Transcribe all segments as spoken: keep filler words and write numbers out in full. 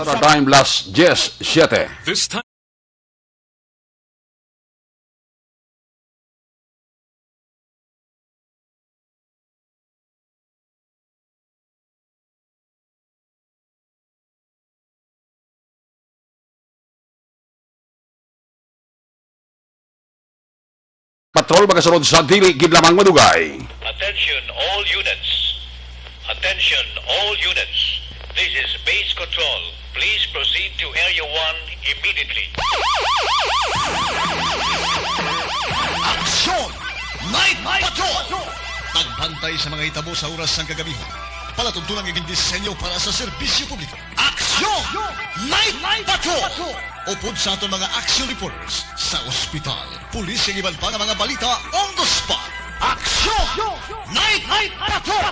Sa time, las diez siete. This time. Patrol magasunod sa dili gid lamang madugay. Attention all units. Attention all units. This is base control. Please proceed to Area one immediately. Aksyon! Night Patrol! Pagbantay sa mga hitabo sa oras sang kagamihan. Palatuntunan nga gindisenyo para sa serbisyo publiko. Aksyon! Night Patrol! Upod sa aton mga action reporters sa ospital, pulis, ug iban pa nga mga balita on the spot. Aksyon! Night Patrol!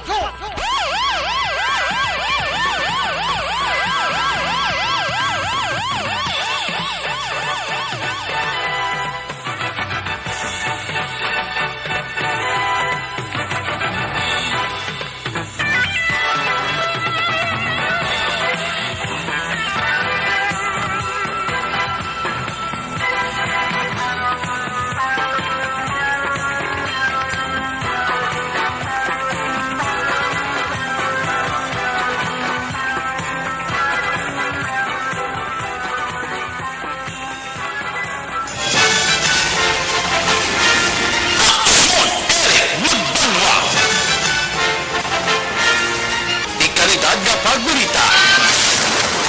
Aksyon, Eric Magbanwa. Dekalidad nga pagbalita.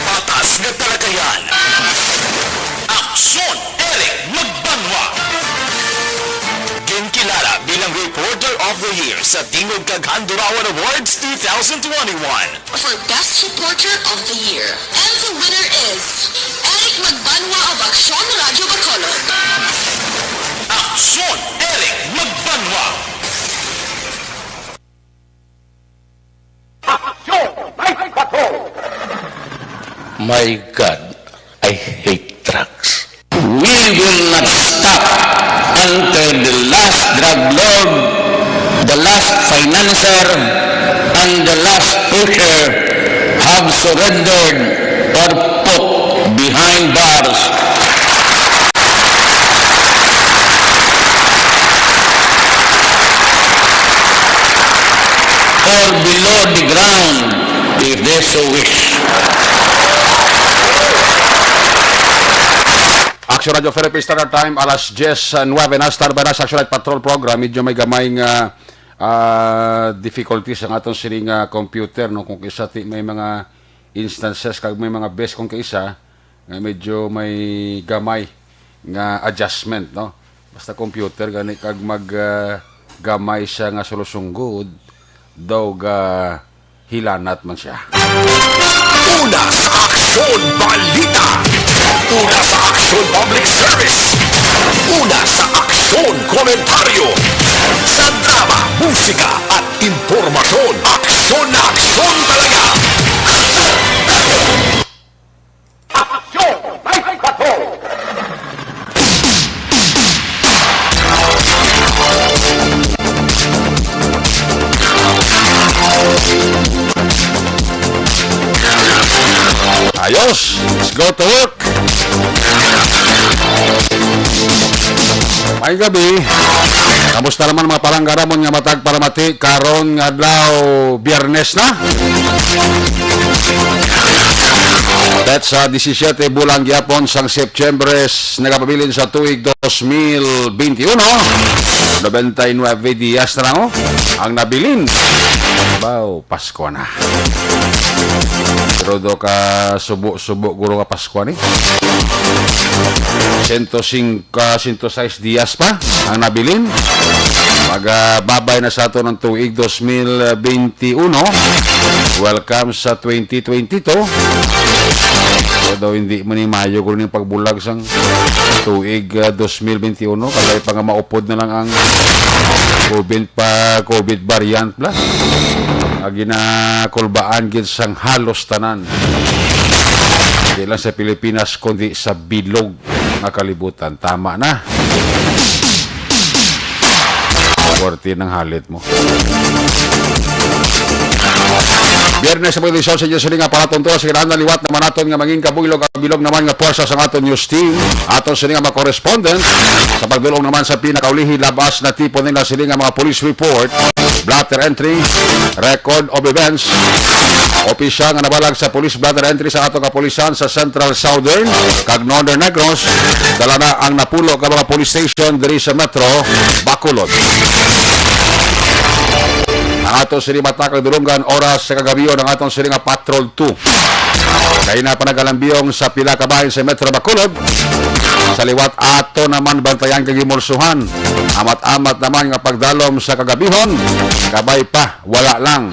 Patas nga talakayan. Aksyon, Eric Magbanwa. Ginkilala bilang Reporter of the Year sa Tingog kag Handurawan Awards two thousand twenty-one. For Best Reporter of the Year and the winner is Eric Magbanwa of Aksyon Radyo Bacolod. Aksyon, Eric Magbanwa. Aksyon, Night Patrol. My God, I hate drugs. We will not stop until the last drug lord, the last financier, and the last pusher have surrendered or put behind bars or below the ground if they so wish. Action Radio Philippines Standard Time, alas diez nueve na, standby na sa Action Night Patrol Program. Medyo may gamay nga, ah, difficulties ang aton sining, ah, computer, no? Kung isa ti may mga instances kag may mga bes kung kaisa nga medyo may gamay nga adjustment, no? Basta computer gani kag mag, ah, gamay siya nga sulusunggod, daw ga hilanat man siya. Una sa Aksyon Balita. Una sa Aksyon Public Service. Una sa Aksyon Komentaryo. Sa drama, musika, at impormasyon, aksyon na aksyon talaga. Aksyon! Aksyon! Night Patrol! Ayos! Let's go to work! May gabi. Kamusta naman mga palangga namon nga matag palamati karon nga adlaw, Biyernes na? That's, ah, disisyete bulan gyapon sang September, s-, nagapabilin sa tuig dos mil benti uno. Nobenta y nuebe dias na lang, oh, ang nabilin. Baw, Pasko na. Pero do ka subo-subo guro nga Pasko ni. Sento singko, sento sais dias pa ang nabilin. Magababay na sa aton ang tuig dos mil benti uno. Welcome sa twenty twenty-two. Although hindi man ni mayo guro ning pagbulag sang tuig, ah, dos mil benti uno, kag lain pa nga maupod na lang ang COVID pa, COVID variant bala. Nga ginakulbaan gid sang halos tanan. Di lang sa Pilipinas, kundi sa bilog nga kalibutan. Tama na. Forte ng halit mo. Biyernes sa pagdisyon sa inyo sini nga palatuntunan sa kinahanglan liwat naman naton nga mangin kabuylog ang bilog naman nga puwersa sa aton news team. Aton sini nga mga correspondent sa pagdulong naman sa pinakaulihi labas na tipo nila sini nga mga police report, blotter entry, record of events, opisyal nga nabalag sa police blotter entry sa ato kapulisan sa Central, Southern, kag Northern Negros. Dala na ang napulo ka mga police station diri sa Metro Bacolod. Ang ato sini matakag dulunggan oras sa kagabion ang aton sini nga Patrol two. Kay na pa nagalambiyong sa pila ka bahin sa Metro Bacolod. Sa liwat ato naman bantayan kag gimulsuhan. Amat-amat naman nga pagdalom sa kagabihon. Kabay pa, wala lang.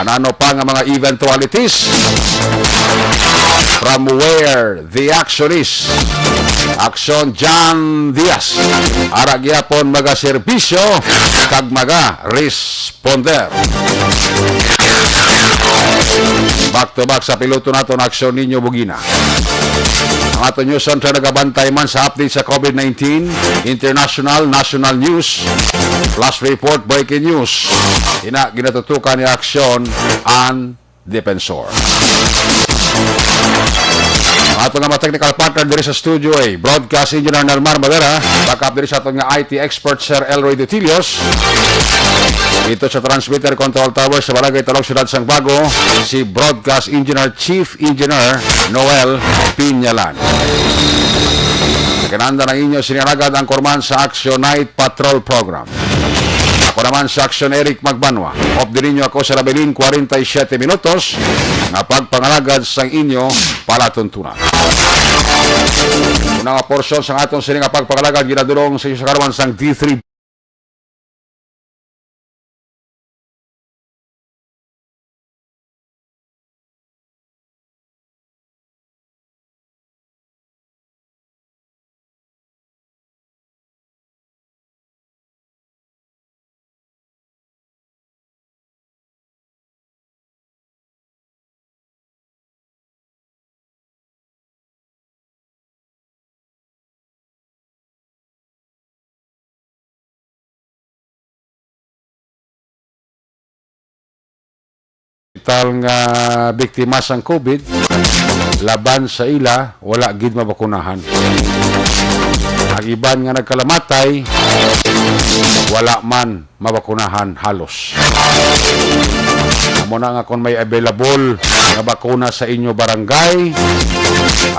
Anano pa nga mga eventualities? From where the action is. Aksyon John Diaz. Ara gyapon magaserbisyo kag maga-responder. Back to back sa piloto naton, Aksyon Niño Bugina. Ang aton news center nagabantay man sa update sa COVID nineteen, international, national news, flash report, breaking news. Ina, ginatutukan ni Aksyon ang Defensor. Ang ato nga mga technical partner diri sa studio ay broadcast engineer Nelmar Madera, backup diri sa aton nga I T expert Sir Elroy Dutilios. Dito sa transmitter control tower sa Barangay Talog, Siyudad sang Bago, si broadcast engineer, Chief Engineer Noel Piñalan. Gananda ng inyo sinaragad ang korman sa Action Night Patrol Program. Ako naman sa Action Eric Magbanwa. Off din ninyo ako sa Rabilin, forty-seven minutos nga pagpangalagad sang inyo palatuntunan. Una nga porsyon sang aton sini nga pagpangalagad ginadulong sa inyo sa karuman sang D three Tal nga biktima sang COVID, laban sa ila, wala gid mabakunahan. Ang iban nga nagkalamatay, wala man mabakunahan halos. Amo na nga kung may available nga bakuna sa inyo barangay,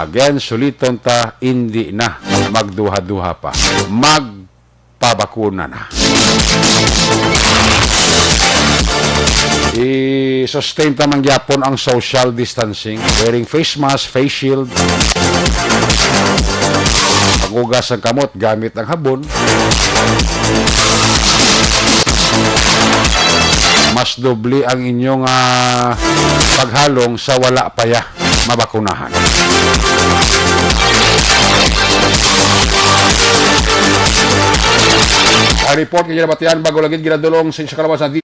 again, suliton ta, indi na magduha-duha pa. Magpabakuna na. I-sustain ta man gyapon ang social distancing, wearing face mask, face shield, pag-ugas ang kamot gamit ang habon. Mas doble ang inyong, ah, paghalong sa wala pa ya mabakunahan. Ang report nga ginabatian bago lagi ginadulong sa inyo sa kalawasan.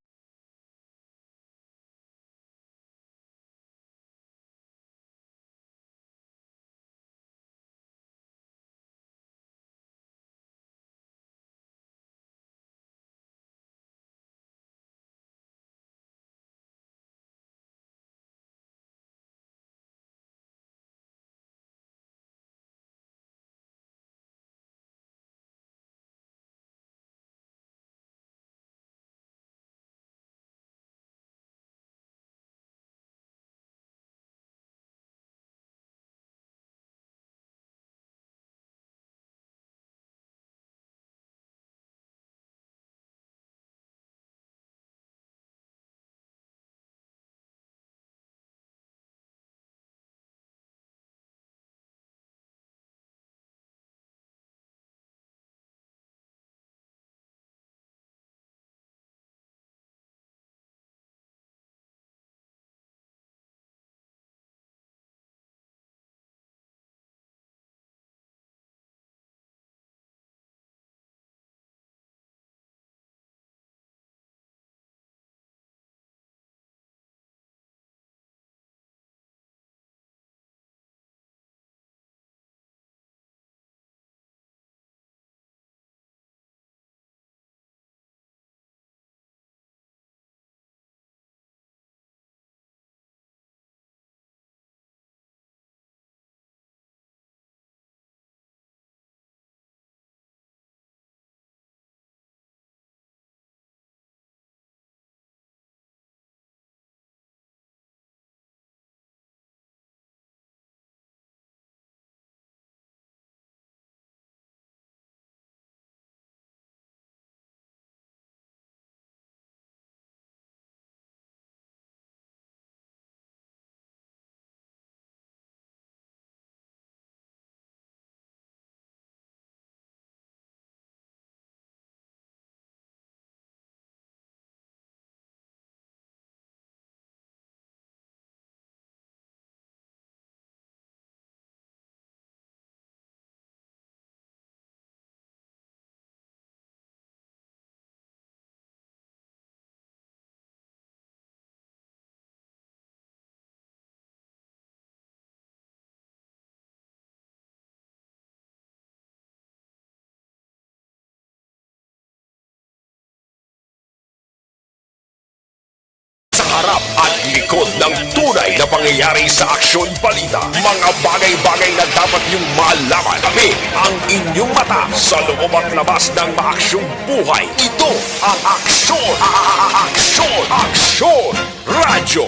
Ang tunay na pangyayari sa aksyon balita, mga bagay-bagay na dapat niyong malaman. Kami ang inyong mata sa loob at labas ng maaksyong buhay. Ito ang Aksyon, a- a- a- Aksyon, Aksyon Radyo.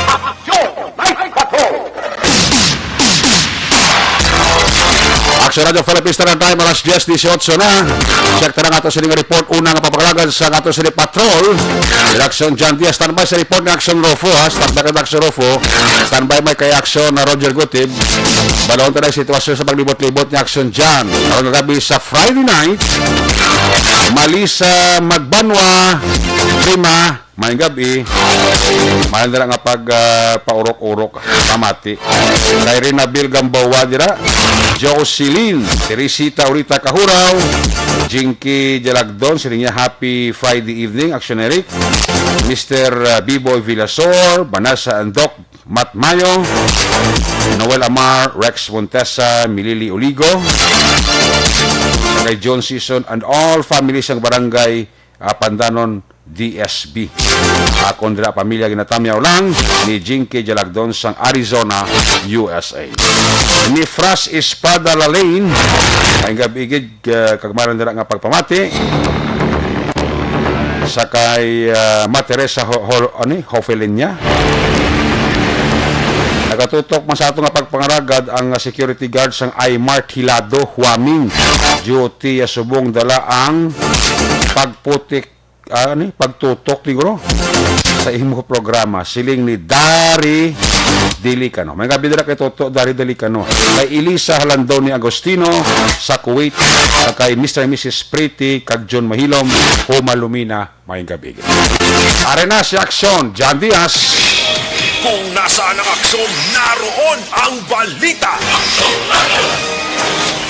Aksyon! Live Patrol! Aksyon Radyo Philippines, Standard Time, alas diyes dieciocho na. Check ta na nga ato sining report. Una nga papakalagad sa ato sining patrol. Reaction John Diaz, standby sa report ni Action Rofo, ha? Standby ka, Action Rofo. Standby may kay Action na Roger Gutib. Balon ta na ang sitwasyon sa paglibot-libot ni Action John. Karong gabi sa Friday night, Malisa Magbanwa, Prima, Maayong gabi. Mahal nila nga pag, ah, paurok-urok, pamati. Kay Rina Bill Gamboa dira, Jocelyn, Teresita Urita Kahuraw, Jinky Jalagdon, sila niya, happy Friday evening, Action Eric, Mister, ah, Biboy Villasor, Vanessa and Doc Matmayo, Noel Amar, Rex Montesa, Milili Oligo, kay John Season, and all families ng barangay, ah, Pandanon, D S B. Akon dira pamilya ginatamyaw lang ni Jinky Jalagdon sang Arizona, U S A. Ni Fras Espada Lalain, ay gabigid, uh, kagmaran dira nga pagpamati sa kay, ah, Ma Teresa Ho-, Ho-, ani, Hofelinya. Nagatutok man sa ato nga pagpangaragad ang security guard sang iMart Hilado, Huaming. Duty, ah, subong dala ang pagputik, ah, ni, pagtutok, siguro, sa imo programa. Siling ni Dari Delicano. May gabi dira kay Toto, Dari Delicano. Kay Elisa Halandoni Agostino sa Kuwait, sa kay Mister and Missus Pretty, kag John Mahilom, Humalumina, may gabi. Arena si Aksyon, John Diaz. Kung nasaan ang aksyon, naroon ang balita.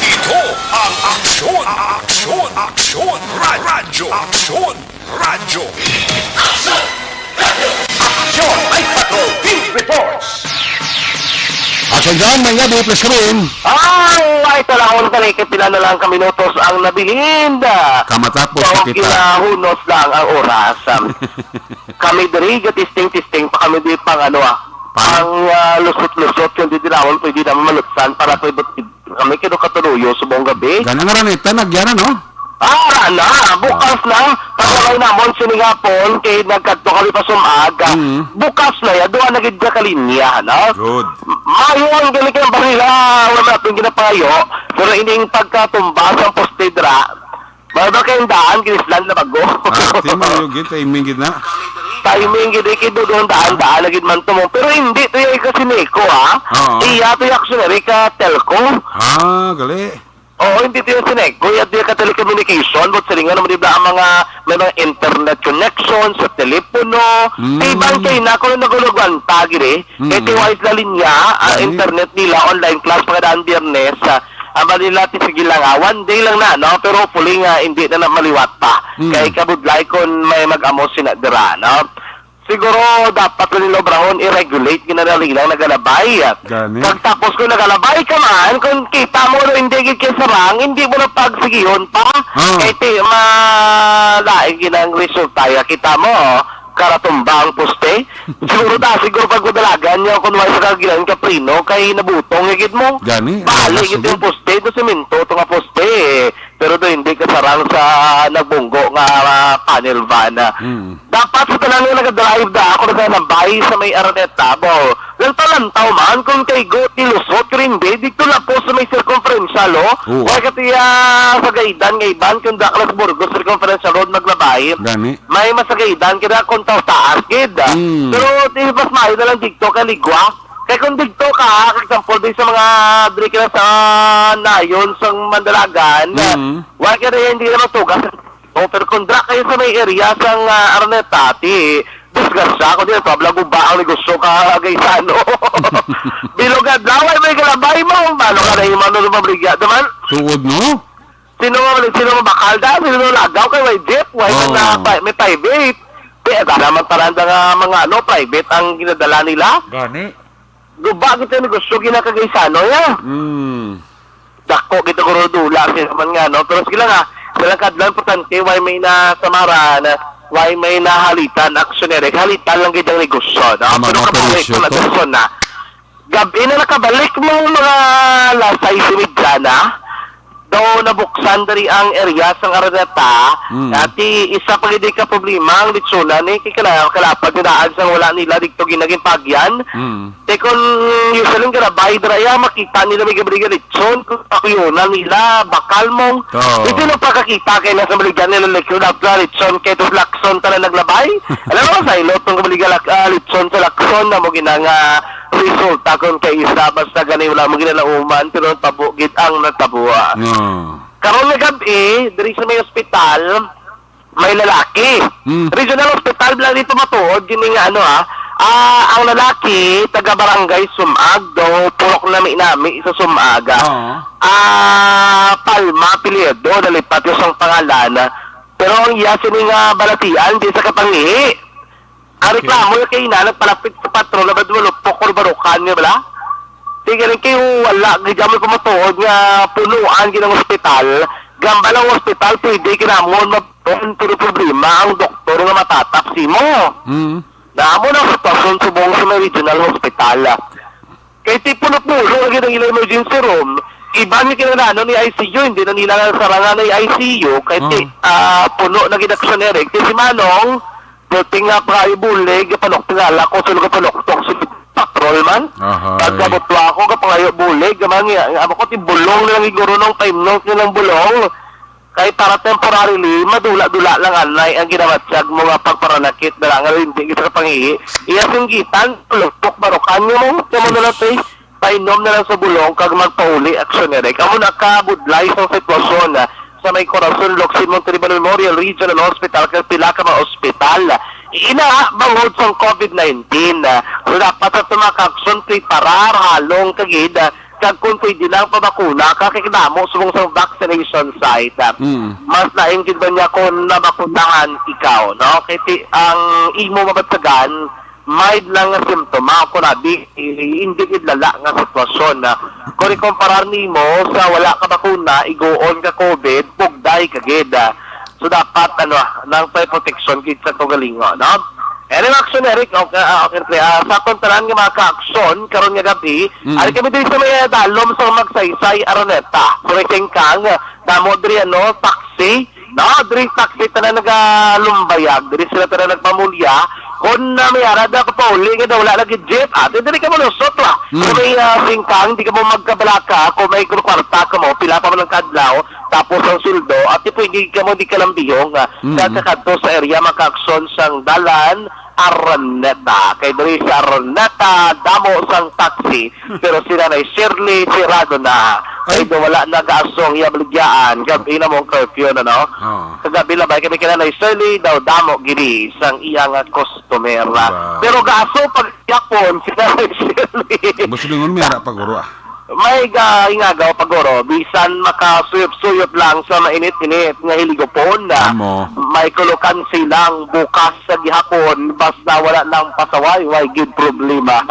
Ito ang Aksyon, Aksyon, Aksyon, Ra- Radyo, Aksyon, Radyo. Aksyon, Live Patrol, Team Reports. Action John, may gabi, please come in. Ang ay talahon kani kay pila na lang ka minutos ang nabilin. Kamatapos na Daw kita. Kinahunos lang ang oras. Kami diri, ga-testing-testing pa kami di pang ano, ah, Pang? pang, ah, lusot-lusot, kung di dinawon, pwede naman malutsan para pwede kami kino katuloyo subong gabi. Gana nga ranita, nagyana, no? Ah, ara na, bukas na. Pagkakay namon sini nga pon, kay nagkadto kami pa sumag. Mm. Bukas na ya, duha na gid ka kalinya, no? Good. Mayo ang galing kang barila, wala natin ginapangayo. Pero ining pagkatumba sa poste dra, wala ba kayong daan, ginislan na bago? Ah, di mayo gid, timing gid na. Timing gid, eh, kay dudong daan-daan na gid man tumong. Pero hindi to yung kasi Neko, ha? Oo. Iya to yung action, Erika Telco. Ah, gali. Oo, hindi to yung Sineco. Iya to yung ka telecommunication. But silingan naman, di ba, ang mga, may mga internet connection sa telepono. Mm. Kay ibang China, kung nagulugwanta, gini. Mm. Kay tiwais la linya, ang Gani. internet nila, online class, pagkadaan Biyernes, ah, ang Manila, ti sige lang, ah, one day lang na, no? Pero hopefully nga, hindi na, na maliwat pa. Mm. Kay kabudlay kung may mag-amo sina dira, no? Siguro dapat na nila obrahon, i-regulate, ginadali lang nagalabay. Gani. Kag tapos kung nagalabay ka man, kung kita mo na hindi gid kay sarang, hindi mo na pagsigihon pa. Ah. Kay ti, malain gid ang resulta, ya, kita mo, oh, karatumba ang poste. Siguro ta, siguro pag madalagan niya, kung wala sa kagilan ka preno, kay nabutong ya gid mo. Gani, Bali, ah, gid yung sige. poste, to semento, to nga poste, eh. Pero do hindi kasarang sa nagbunggo nga, ah, panel van. Mm. Dapat sa tanan nga nagadrive da, ako na sa nabay sa may Araneta, bo. Lantaw-lantaw man, kung kay go, tilusot, pero hindi, dito na po sa may circumferential, oh. Oo. Kaya katiya sa Gaidan, nga iban, kung da ka lang sa Burgos, circumferential road, maglabay. Gani. May masagaidan, kaya kung taas, gid. Mm. Pero, di, mas maayo na lang dito, kaligwa. Kay kung dito ka, for example, di sa mga diri ka sa Nayon, sa Mandalagan, Mm. wala ka rin, hindi naman tugas. O, pero kung dra kayo sa may area sa, ah, Araneta, ti, disgrasya, kung di na tabla, guba ang negosyo ka, Gaisano. Bilog adlaw, ay may galabay mo. Mano ka na, imano, lumabligya naman. Tuod, no? Sino mo, sino mo bakal da? Sino mo lagaw kay may jeep? May Oo. na, pa-, may private. Kaya ba naman parang nga mga, ano, private ang ginadala nila? Gani. Guba kita negosyo, ginakagaisano, ya. Mm. Dako kita guro dula, sila man nga, no? Pero sige lang, ah. Sila kadlan, importante, why may na samara na Why may nahalitan, aksyon, Eric? Halitan lang gid ang negosyo, no? Ang mga Pero kapalit operasyon ko na to? Person na. Gabi na nakabalik mo mga alas sais y media na. Daw nabuksan diri ang area sang Araneta. Mm. Ati isa pa gid ka problema ang litsunan ni kay kala kalapag na daan sang wala nila dito ginaging pagyan. Mm. Te kon usually nga nabay dira ya, makita nila may gabriga litson, kung pakuyunan nila, bakal mong. Oo. Hindi nagpakakita kay nasa maligyan nila litson, nagpla litson, kay tus lakson ka na naglabay. Alam mo, sa ilot ng gabriga lak-, ah, litson sa lakson na mo ginanga resulta kung kay isa, basta gani wala mo ginalauman, pero ang tabo gid ang natabo, ah. Oo. Karon nga gabi, diri sa may ospital, may lalaki. Hmm. Regional Hospital lang dito matuod, yun nga ano, ah. Ah, ang lalaki, taga Barangay Sumag, do, purok nami-nami sa Sumag, ah. Oo. Ah, Palma, apelyido, nalipat ko sang pangalan. Pero ang iya sini nga balatian, di sa kapangihi. Ang Okay. reklamo yung kay ina, nagpalapit sa patrol, na ba dumalupok or barukan niya, bala? Sige rin kayo, wala, gid mo pamatuod nga punuan gid ang ospital. Gambal ang ospital, pwede kinamon mabon, pero problema ang doktor nga matatap simo. Mm. Namo na sitwasyon subong sa may regional hospital. Kay ti puno-puno lagi ang ila emergency room. Iban ni kinahanglan ni I C U, hindi na nila sarangan ang I C U. Kay ti, Oh. ah, puno na gid aksyon, Eric. Ti si Manong, buti nga pangayo bulig, panok tingala ko, sulod ka panoktok, si patrol man. Ahay. Pagkabutwa ako, kapangayo bulig, gamang nga, nga, amo ko, ti bulong na lang iguro nung paimnong nilang bulong. Kay para temporarily, madula-dula lang anay ang ginamatyag mo nga pagparanakit na lang, hindi kita kapangihi. Iya singgitan, lupok, barukan niyo mo, niyo mo na lang, te. Painom na lang sa bulong kag magpauli, aksyon ni Rek. Amo na kabudlay sa sitwasyon, ah, sa may Corazon Locsin Monterrey Memorial Regional Hospital kag pila ka mga ospital. Ina, bangod sang covid nineteen, ah, so dapat sa tumakakson preparar halong kagid, ah, kag kung pwede lang pabakuna ka kay kadamo subong sang vaccination site, ah. Mm. Mas lain gid ba niya kung nabakunahan ikaw, no? Kay ti-, ang imo mabatyagan, mild lang nga simptoma, o kung abi, i-, hindi gid lala nga sitwasyon, ah. Kung ikumparar nimo sa wala ka bakuna, iguon ka covid, pugday ka gid, ah. So, dapat, ano, ah, nang may proteksyon gid sa kaugalingon, no? Anyway, aksyon, Eric, okay, ah, okay, ah, sa aton tanan nga mga ka-aksyon, karon nga gabi, Mm. ari kami diri sa may, ah, dalom sa Magsaysay, Araneta. Sa may Sengkang, damo diri, ano, taxi, no, diri taxi tanan nagalumbayag, diri sila tanan nagpamulya. Kung na may ara na papauli nga daw wala lagi jeep, ah, di diri ka malusot, ah. Mm. Sa may, ah, Singkang, di ka mo magkabalaka kung may kwarta ka mo, pila pa man ang kadlaw, tapos ang sweldo, at di pwede ka mo di kalambihong, ah, Mm. sa kakadto sa area, mga ka-aksyon sang dalan, Araneta. Kay diri sa Araneta, damo sang taxi, pero sila na Shirley, sirado na. Ay. Kay do wala nagaasong iya baligyaan, gabi na mong curfew na, no? Oo. Kagabi lang ba kami kina na Shirley, daw damo gini sang iya nga customer. Wow. Pero gaaso pag yapon, sila na Shirley. Mas lingon may ara pa guro, ah. May ga-, ingagaw pa guro, bisan makasuyop-suyop lang sa mainit-init nga hiligopon na Amo. May kulukan silang bukas sa gihapon, basta wala lang pasaway, way gid problema.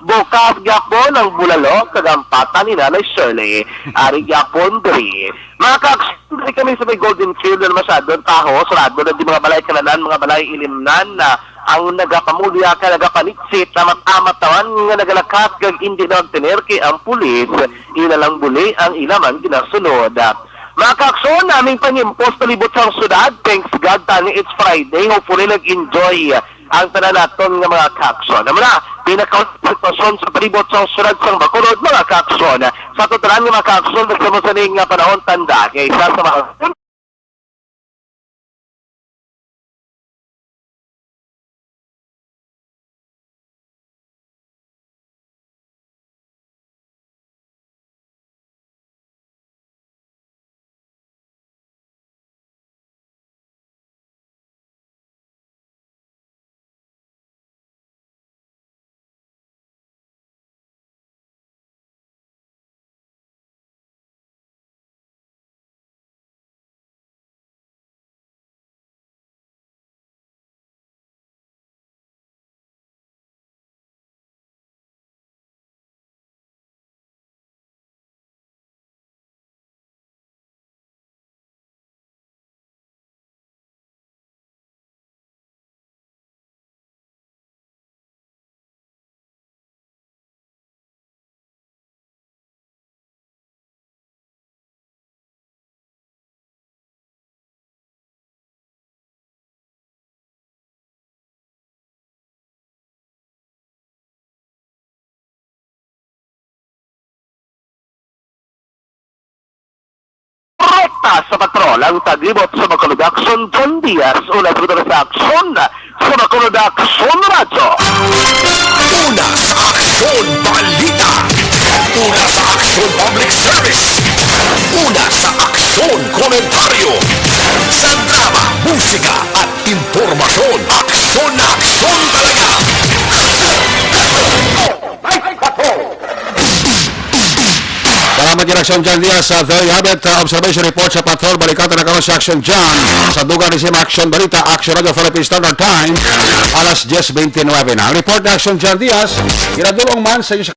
Bukas gihapon ang bulalo, kagampatan ni Nanay Shirley. Ari gihapon diri. Mga ka-aksyon, diri kami sa may Golden Field, na masyado ang taho, sarado na di mga balay kalanan, mga balay ilimnan na ang nagapamulya ka nagapanitsit, amat-amat tawan nga nagalakat kag indi na magtener kay ang pulis, ila lang buli ang ila man ginasunod. Mga ka-aksyon, aming pangimpos palibot sang syudad, thanks God, tani it's Friday, hopefully nag-enjoy ang tanan naton nga mga ka-aksyon. Amo na, pinaka sitwasyon sa palibot sang syudad sang Bacolod, mga ka-aksyon. Sa totalan nga mga ka-aksyon, nagsamot sa ning nga panahon, tanda, kay isa sa mga Taas sa patrol ang taglibot sa Bacolod Aksyon, John Diaz, una sa sa Aksyon, sa Bacolod Aksyon Radyo. Una sa Aksyon Balita. Una sa Aksyon Public Service. Una sa Aksyon Komentaryo. Sa drama, musika at impormasyon, aksyon na aksyon talaga. Aksyon! Aksyon! Salamat kay Aksyon John Diaz. Uh, there you have it. Uh, observation report sa patrol. Balikan ta na karon si Aksyon John sa dugang ni Aksyon Balita, Aksyon Radio Philippine Standard Time, alas diyes bente nuebe na. Ang report ni Aksyon John Diaz, ginadulong man sa inyo sa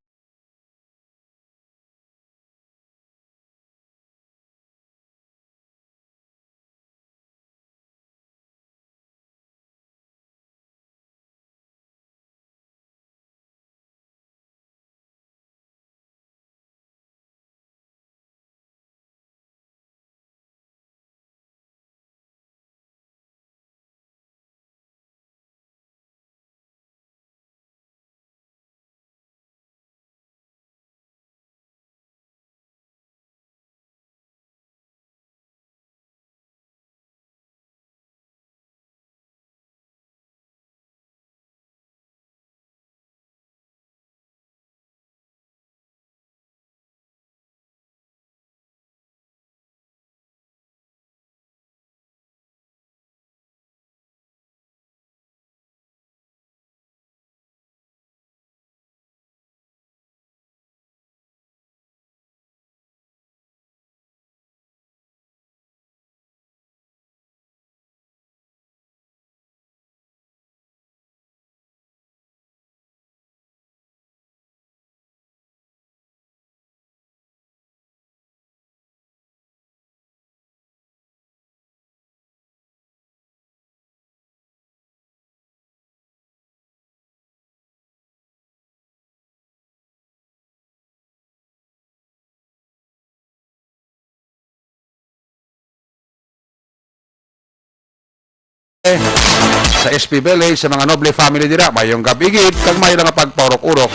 sa S P Village, sa mga noble family dira, mayong gab-i gid, kag may nga pagpaurok-urok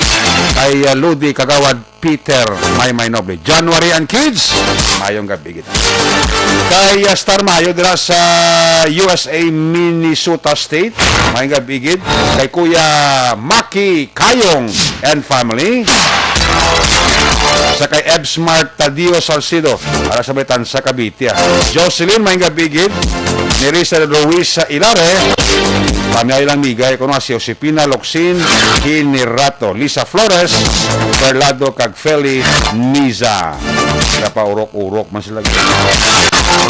kay, uh, Ludi Kagawad Peter Maymay Noble. January and kids, mayong gab-i gid. Kay, uh, Star Mayo dira sa U S A, Minnesota State, mayong gab-i gid. Kay Kuya Maki Kayong and family. Sa kay Ebsmart Tadio Salcido, para sa Baitan sa Cavite, ah. Jocelyn, may gab-i gid. Nerissa Ruiz sa Ilare, pamiyay lang migay, kuno si Josefina Locsin Hinirato, Lisa Flores, Perlado, kag Feli Niza. Napaurok-urok man sila.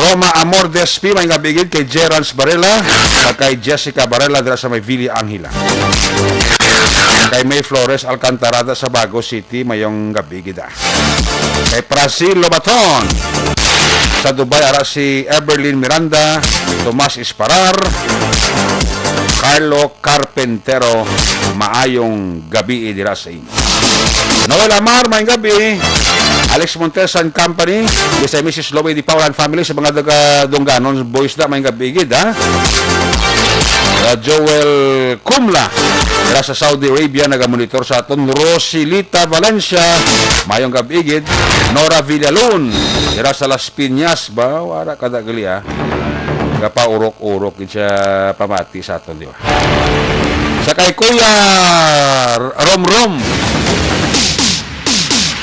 Roma Amor Despi, may gab-i gid kay Gerance Barela, kag kay Jessica Barela dira sa may Villa Angela. Kay May Flores Alcantarada sa Bago City, mayong gab-i gid, ah. Kay Prasil Lobaton sa Dubai, ara si Everlyn Miranda, Tomas Isparar, Carlo Carpentero, maayong gab-i dira sa inyo. Noel Amar, may gab-i. Alex Montes and company, yes, ay Missus Loie Di Paula and family, sa mga taga Dunganon, boys na, may gab-i gid, ha? Uh, Joel Kumla, dira sa Saudi Arabia, nagamonitor sa aton. Rosilita Valencia, mayong gab-i gid. Nora Villalon, dira sa Las Piñas ba? Wala ka da gali, ah. Gapaurok-urok gid siya pamati sa aton, di ba? Sa kay Kuya Romrom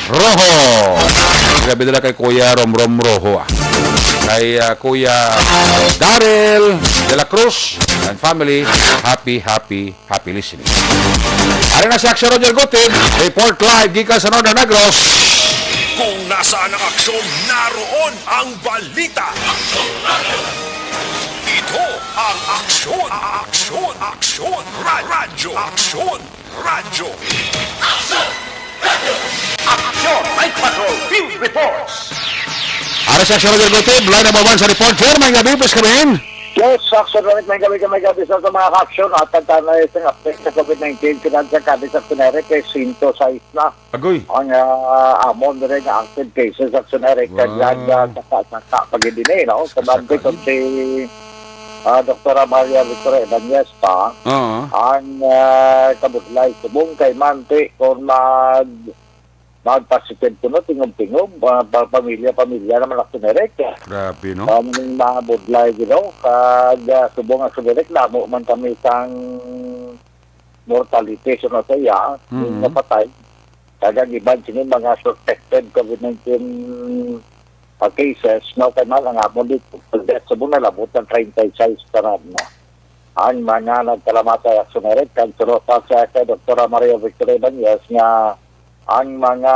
Rojo. Grabe nila kay Kuya Romrom Rojo, ah. Kay, ah, Kuya Daryl de la Cruz and family, happy, happy, happy listening. Ari na si Action Roger Gutib, report live gikan sa Northern Negros. Kung nasaan ang aksyon, naroon ang balita. Ito ang aksyon, aksyon, aksyon, ra- radyo, aksyon, radyo. Aksyon! Aksyon! Night Patrol Field Reports! Ara sa Action Roger Gutib, line number one sa report. Sir, may gab-i, please come in. Yes, Action Roger, may gab-i, may gab-i sa, sa mga aksyon at tagtanay sa update sa COVID nineteen, sinan sa Cadiz, Action Roger, kay sento sais na Agoy. Ang, ah, amon diri nga active cases sa Action Roger, kag Wow. nag, ah, saka, saka, pag hindi na, no? Sa Saka, Madrid, eh. Si, ah, Doktora Maria Victoria Ibanez pa, Oo. ang, ah, kabudlay, subong kay Manti, kung mag-, mag-positive kuno, tingog-tingog, ah, pa-, pamilya-pamilya naman, Action Eric. Grabe, no? Kamo ning mga budlay, you know, kag, ah, subong, Action Eric, damo man kami sang mortality, so, na sa iya, Mm. napatay. Kag ang iban sini mga suspected COVID nineteen, ah, cases, no, kay man ang amon dito, death, subong nalabot ang treinta y seis tanan, no? Ang mga nagkalamatay, Action Eric, kag suno pa sa kay Doktora Maria Victoria Ibanez nga ang mga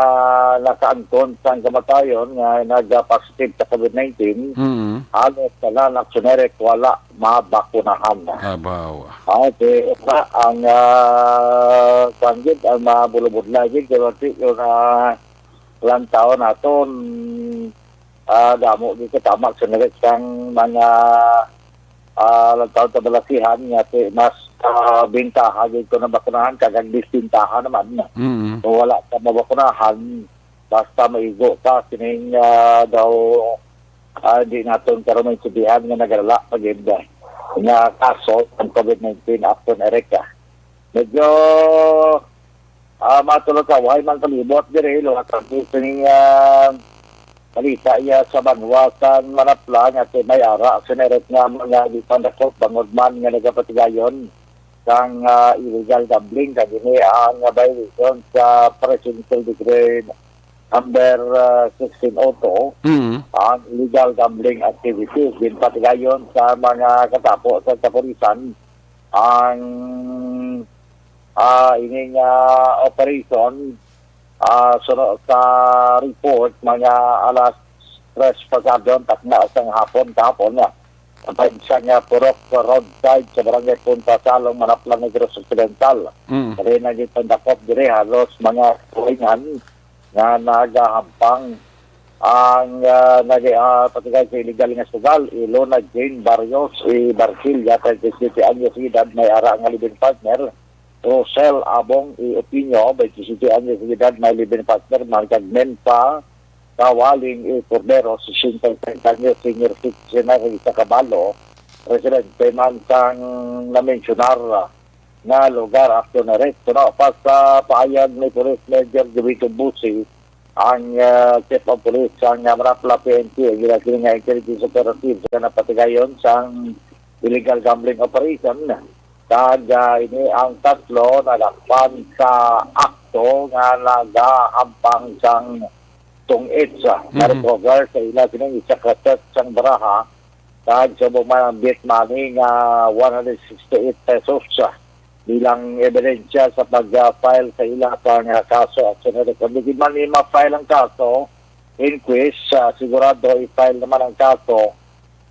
nakaangkon sang kamatayon nga naga-positive sa COVID nineteen, Mm. halos tanan, Action Eric, wala mabakunahan. Abaw. Ah, okay, ito ang, ah, kuwan gid, ang mga bulubudla gid, kay wala yung, ah, ilang taon naton, ah, damo gid ka tama sa nagit sang mga, ah, lagtaw sa balasihan nga ti-, mas, ah, bintaha gid ko na bakunahan kag ang disbintaha naman Mm. kung wala ka mabakunahan, basta maigo ka kining, ah, daw, ah, di naton karon maintindihan nga nagalala pa gid nga kaso ang COVID nineteen, Action Eric. Medyo, ah, matulog ka, way man kalibot diri, luwa kami sining, ah, balita iya sa banwa sang Manapla nga ti-, may ara, Action Eric, nga mga gipandakop bangod man nga nagapatigayon sang, ah, illegal gambling, kag ini ang violation sa Presidential Decree number, ah, sixteen oh two, Mm. ang illegal gambling activities. Ginpatigayon sa mga katapo sa kapulisan ang, ah, ining, ah, operation, ah, suno sa report, mga alas tres pasado ang takna sang hapon, kahapon nga. Sa nga purok roadside sa barangay Punta Salong, Manapla, Negros Occidental. Mm. Kaya naging pandakop diri, halos mga tulingan nga nagahampang ang, ah, nag-, ah, patigay sa illegal nga sugal, i Luna Jane Barrios, i Barcil, yata twenty-seven anyos edad, may ara nga living partner, Rosel Abong, i Opinio, twenty-seven anyos edad, may living partner man kag Menpa Kawaling, i Cordero, sesenta y tres anyos, senior citizen na sa Isakabalo, residente man sang namensyunar nga lugar, Action Eric. Suno pa sa pahayag ni Police Major Jovito Busi, ang, ah, Chief of Police sang, ah, Manapla P N P, ang ginasiling nga intelligence operative nga napatigayon sang illegal gambling operation. Kag, ah, ini ang tatlo nadakpan sa akto nga nagahampang sang tong-its, ah, Mhm. na-recover sa ila sining isa ka set sang baraha kag subong man ang bit money nga one hundred sixty-eight pesos, ah, bilang ebidensya sa pag-file sa ila pa nga kaso, Action Eric. Kung di man ni ma-file ang kaso, inquest, ah, sigurado i-file naman ang kaso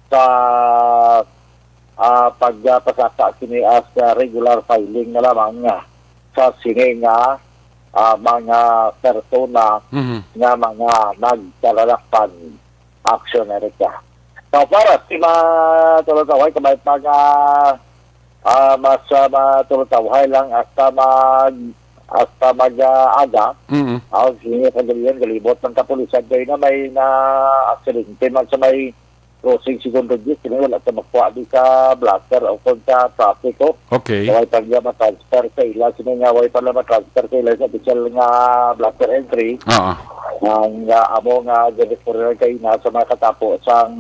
sa, ah, pagpasaka sini as, ah, regular filing na lamang, ah, sa sini nga, ah, mga persona Mhm. nga mga nagkalalakpan, Action Eric. So, para si matulog-away, kamay pa nga, ah, mas, ah, matulog-away lang hasta mag-, hasta mag, ah, aga. Mm. Ang sige kagalingan, galibot ng kapulisan kayo na may na aksidente man sa may crossing Segundo Diez, kini wala sa makuha di sa blotter o kung sa traffic, oh. Okay. Kaway pa niya matransfer sa ila, sino nga way pa lang matransfer sa ila sa official nga blotter entry. Oo. Ang, ah, amo nga, ah, gani po rin kayo na sa mga katapo sang,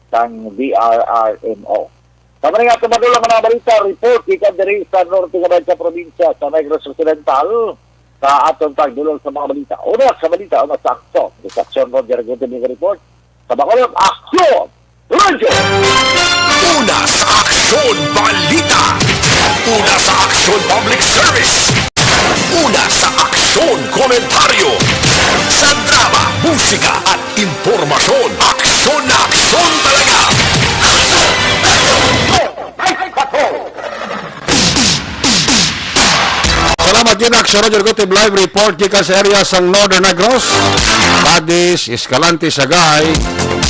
sang D R R M O. Sa mga nga tumadol ang mga balita, report, ika diri sa norte nga bayan sa probinsya, sa Negros Occidental, sa aton pagdulong sa mga balita. Una sa balita, una sa aksyon. Sa aksyon, Roger Gutierrez report. Sa Bacolod, aksyon! Radyo! Una sa aksyon, balita. Una sa aksyon, public service. Una sa aksyon, komentaryo. Sa drama, musika, at impormasyon. Aksyon na aksyon talaga. Aksyon! Aksyon! Ay, patrol! Salamat yun, Action Roger Gutib. Live report gikan sa area sang Northern Negros, Padis, Escalante, Sagay,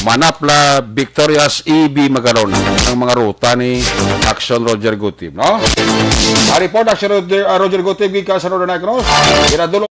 Manapla, Victorias, E B, Magalona. Ang mga ruta ni Action Roger Gutib, no? Ang report, Action Roger, ah, Roger Gutib gikan sa Northern Negros. Ginadulong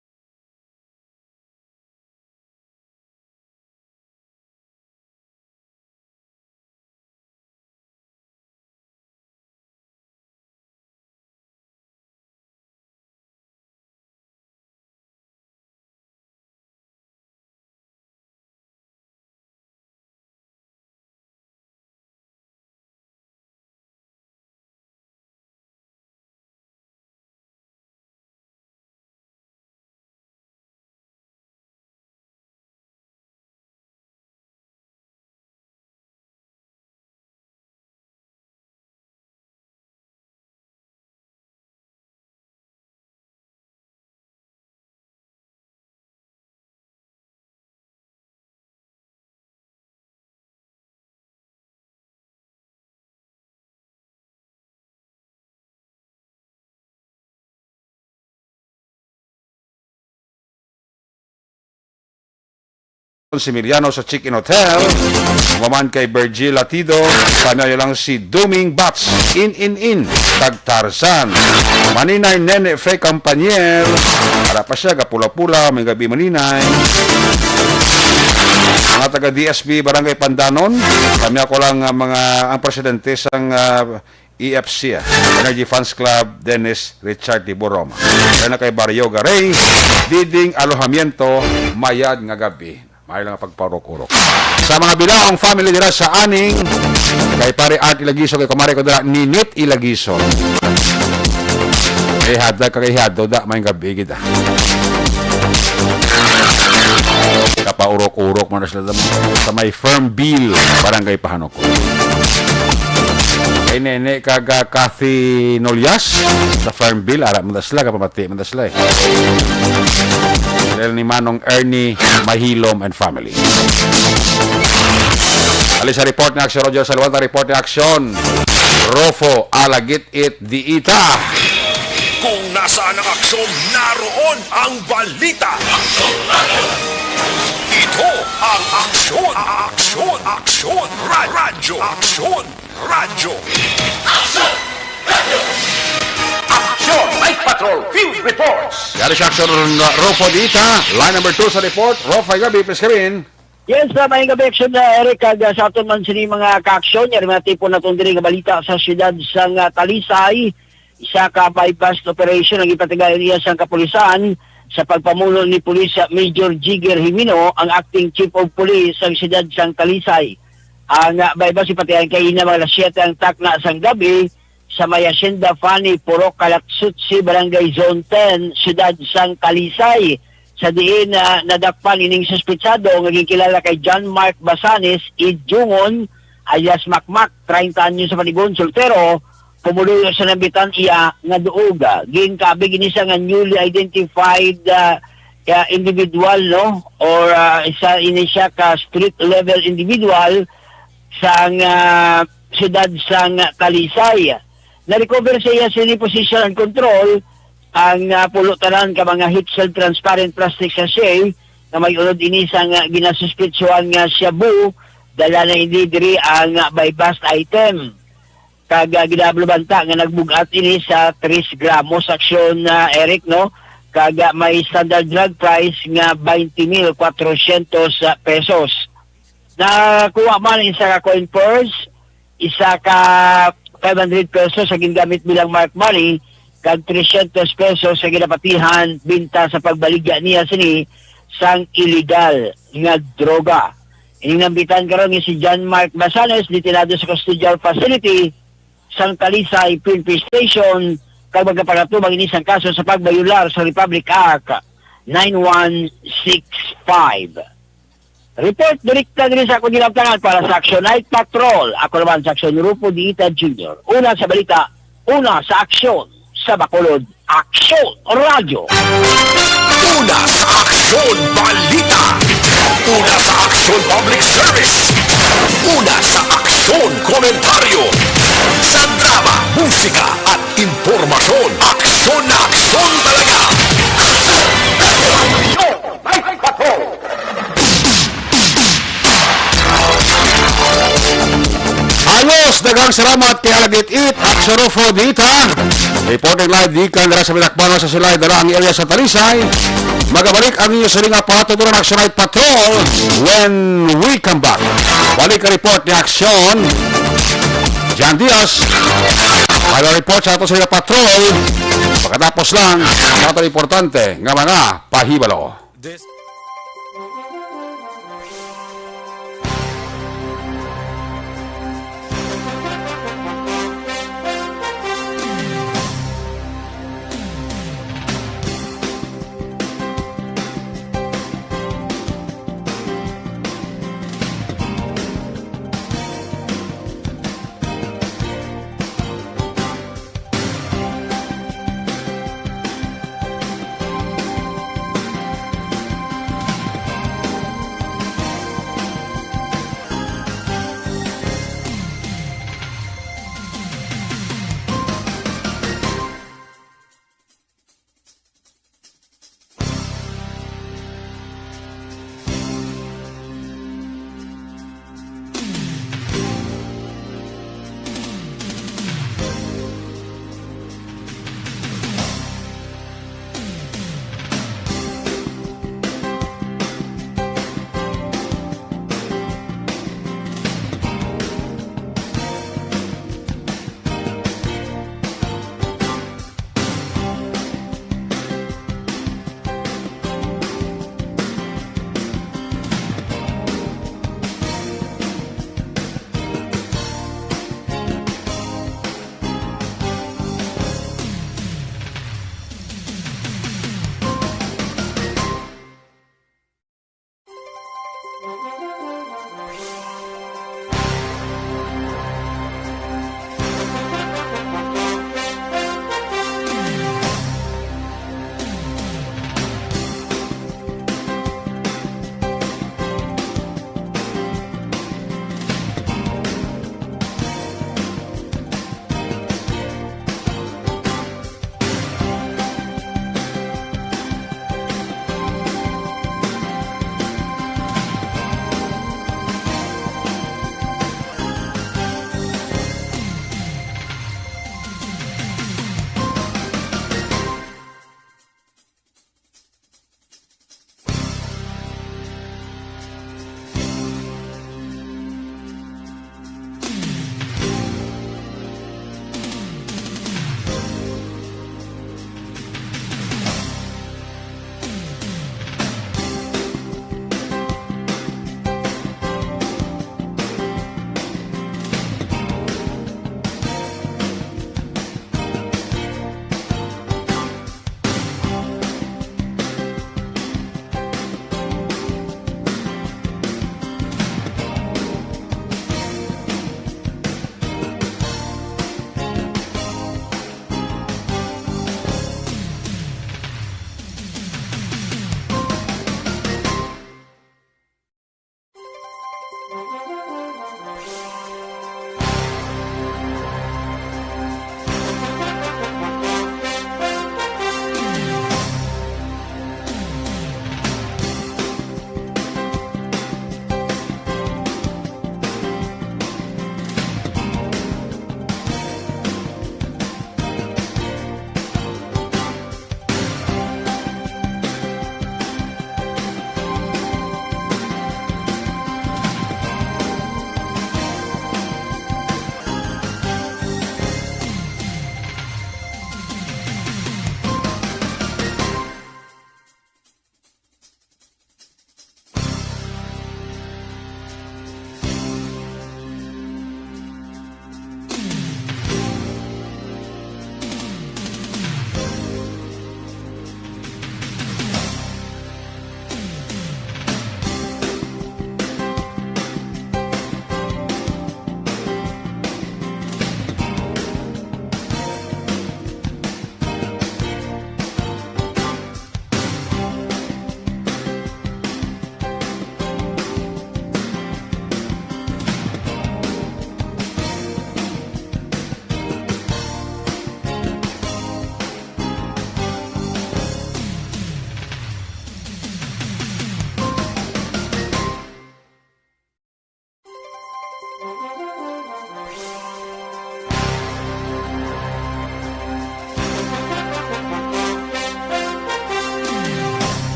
Similiano sa Chicken Hotel. Maman kay Virgil Latido, kami lang si Duming Bats, In In In, kag Tarzan. Maninay Nene Fe Campaniel, ara pa siya, gapula-pula, may gabi maninay. Mga taga D S B Barangay Pandanon, kami ako lang nga mga, ang presidente sang, ah, E F C, ah, Energy Fans Club, Dennis Richard Tiburoma. Kaya na kay Barrio Garay, Diding Alojamiento, mayad nga gabi. May lang pagpaurok-urok. Sa mga Bilaong family dira sa Aning, kay Pare Art Ilagiso, kay Kumare ko dira, Ninit Ilagiso. Kay Hada, kay Hado, da, may gabi kita. Kapaurok-urok mo na sila sa may Firm Bill, Barangay Pahanok. Kay Nene kag, ah, Kathy Nolias sa Farmville, ara man sila, kapamati man sila eh. Dahil ni Manong Ernie Mahilom and family. Ali sa report ni Action, Roger Salwanta, report ni Action. Rofo, alagit it diita. Kung nasaan ang aksyon, naroon ang balita. Ito ang Aksyon, Aksyon, Aksyon, Ra- Radyo, Aksyon, Radyo. Aksyon, Night Patrol, Field Reports. Yari sa Action, Rofo Dita, line number two sa report. Rofo, ay gabi, please, come in. Yes, uh, maayong gabi, Action, uh, Eric, kag, uh, sa aton man sini mga kaaksyon, yari mga tipo naton diri nga balita sa siyudad sang, uh, Talisay. Isa ka buy-bust operation ang ipatigayon niya sang kapulisan sa pagpamuno ni Police Major Jigger Jimino, ang acting chief of police sang siyudad sang Talisay. Ang, ah, buy-bust ipatigayon kay ina mga alas siyete ang takna sang gabi sa may Hacienda Fanny, Purok Kalaksutsi, Barangay Zone ten, siyudad sang Talisay. Sa diin, ah, nadakpan ining suspitsado nga ginkilala kay John Mark Basanes, Id Jungon, alias Makmak, treinta anyos sa panigon, soltero, pumuluyo sa nambitan iya nga duog. Ginkabig ini sa nga newly identified, ah, ah, individual, no? Or, ah, isa ini siya ka street level individual sang, ah, siyudad sang Talisay. Na-recover sa iya sini possession and control ang, ah, pulo tanan ka mga heat-sealed transparent plastic sachet nga may unod ini sang, ah, ginasuspitsuhan nga shabu. Dala na ini diri ang, ah, buy-bust item. Kag, ah, ginaablo banta nga nagbug-at ini sa tres gramos. Aksyon, ah, Eric, no? Kag, ah, may standard drug price nga twenty mil kwatrocientos pesos. Nakuha man isa ka coin purse, isa ka five hundred pesos sa gingamit bilang marked money, kag trescientos pesos sa ginapatihan binta sa pagbaligya niya sini sang illegal nga droga. Ining nambitan karon nga si John Mark Basanes, detenado sa custodial facility sang Talisay P N P Station, kag magapangatubang ini sang kaso sa pagbayolar sa Republic Act nine one six five. Report direkta diri sa akong ginabtangan para sa Action Night Patrol. Ako naman sa Action Rupo Diita Junior. Una sa balita, una sa aksyon, sa Bacolod, Aksyon Radyo. Una sa aksyon, balita. Una sa aksyon, public service. Una sa aksyon, komentaryo. Sa drama, musika, at impormasyon, aksyon na aksyon talaga. Aksyon! Aksyon! Night Patrol! Ayos, daghang salamat kay Alagit It at Surufo Dita. Reporting live gikan dira sa Binakbano sa Silay, dala ang area sa Talisay. Magabalik ang inyo siling nga patuturan, Action Night Patrol, when we come back. Balik ang report ni Aksyon Jan Diaz. May report sa ato sa Patrol. Pagkatapos lang, ang ato importante nga mga pahibalo. This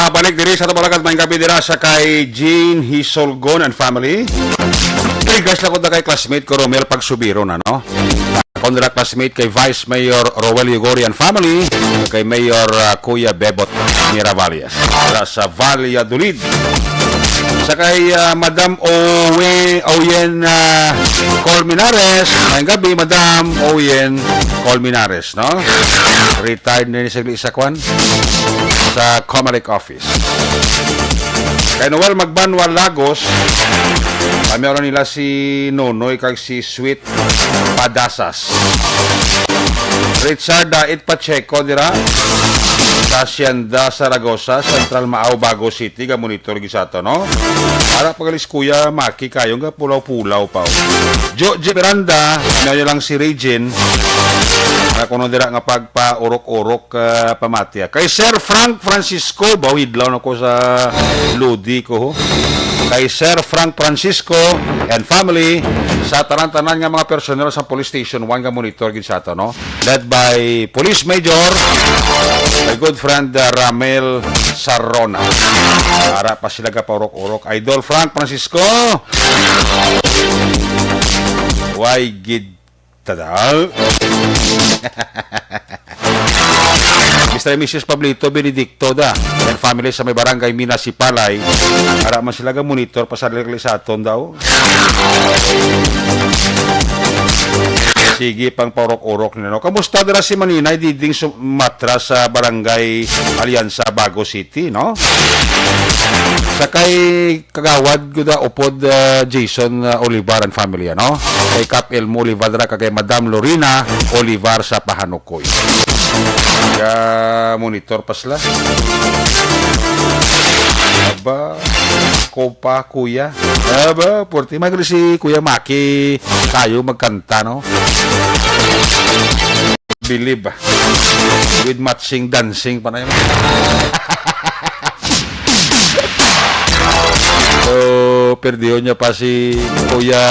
Balik diri sa Tabalagad, may gabi dira sa kay Jean Hisolgon and family. Regards lang ko na kay classmate ko, Romel Pagsubiro na, no? Ako nila classmate kay Vice Mayor Roel Yugoria and family, kay Mayor, ah, Kuya Bebot Miravalles. Dira sa Valladolid. Sa kay, ah, Madam Owe-, Oyen, ah, Colmenares. May gabi, Madam Oyen Colmenares, no? Retired na ni sa, sa kwan? Sa Comelec office. Kay Noel Magbanwa Lagos, pamiyaro nila si Nonoy kag si Sweet Padasas. Richard Dait Pacheco dira sa Hacienda Zaragoza, Central Maao, Bago City, ga monitor gid sa ato, no? Ara pagalis Kuya Maki kayo nga pulaw-pulaw pa, oh. Joji Miranda, ano lang si Regine. Ara kuno dira nga pagpaurok-urok, ah, pamati, ah. Kay Sir Frank Francisco, bawidlaw na ko sa ludi ko, ho. Kay Sir Frank Francisco and family, sa tanan-tanan nga mga personnel sa Police Station one nga monitor gid sa ato, no? Led by Police Major, my good friend, uh, Ramel Sarona. Ara pa sila gapaurok-urok. Idol Frank Francisco. Why gid tada? Mister and Missus Pablito Benedicto da. And family sa may barangay Mina Sipalay. Ara man sila ga monitor pa sa, sa aton daw. Sige pang paurok-urok nila, no? Kamusta dira si Maninay Diding Sumatra sa Barangay Alianza, Bago City, no? Sa kay Kagawad gud, ah, upod, ah, Jason, ah, Olivar and family, ano? Kay Kap Elmo Olivar dira, kag kay Madam Lorena Olivar sa Pahanukoy. Ga monitor pa sila. Aba, ko pa, kuya. Aba, porti. May si Kuya Maki kayo magkanta, no? Believe, ah. With matching dancing pa na yun. So, perdihon niya pa si Kuya